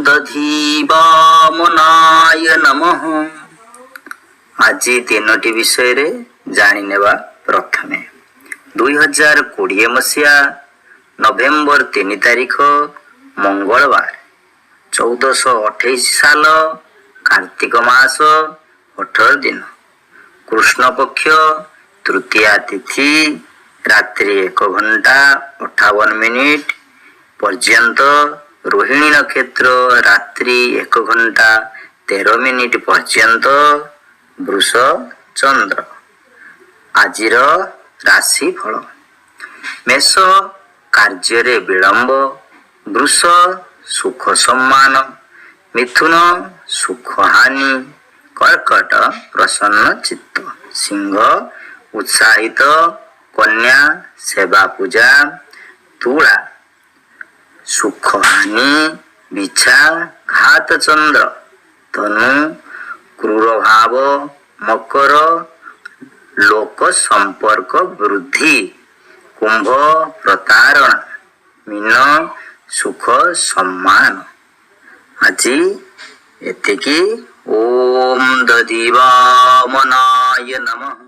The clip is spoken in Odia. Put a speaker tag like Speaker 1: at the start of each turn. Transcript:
Speaker 1: ଦଧିବାମନାୟ ନମଃ। ଆଜି ଦିନଟି ବିଷୟରେ ଜାଣିନେବା। ପ୍ରଥମେ 2020 ମସିହା ନଭେମ୍ବର 3 ତାରିଖ ମଙ୍ଗଳବାର, 1428 ସାଲ କାର୍ତ୍ତିକ ମାସ 18 ଦିନ, କୃଷ୍ଣପକ୍ଷ ତୃତୀୟା ତିଥି ରାତ୍ରି 1 ଘଣ୍ଟା 58 ମିନିଟ ପର୍ଯ୍ୟନ୍ତ, ରୋହିଣୀ ନକ୍ଷତ୍ର ରାତ୍ରି 1 ଘଣ୍ଟା 13 ମିନିଟ ପର୍ଯ୍ୟନ୍ତ, ବୃଷ ଚନ୍ଦ୍ର। ଆଜିର ରାଶିଫଳ: ମେଷ, କାର୍ଯ୍ୟରେ ବିଳମ୍ବ। ବୃଷ, ସୁଖ ସମ୍ମାନ। ମିଥୁନ, ସୁଖହାନି। କର୍କଟ, ପ୍ରସନ୍ନ ଚିତ୍ତ। ସିଂହ, ଉତ୍ସାହିତ। କନ୍ୟା, ସେବା ପୂଜା। ତୁଳା, ସୁଖହାନି। ବିଛା, ଘାତ ଚନ୍ଦ୍ର। ଧନୁ, କ୍ରୂର ଭାବ। ମକର, ଲୋକ ସମ୍ପର୍କ ବୃଦ୍ଧି। କୁମ୍ଭ, ପ୍ରତାରଣା। ମୀନ, ସୁଖ ସମ୍ମାନ। ଆଜି ଏତିକି। ଓମ୍ ଦଧିବାମନାୟ ନମଃ।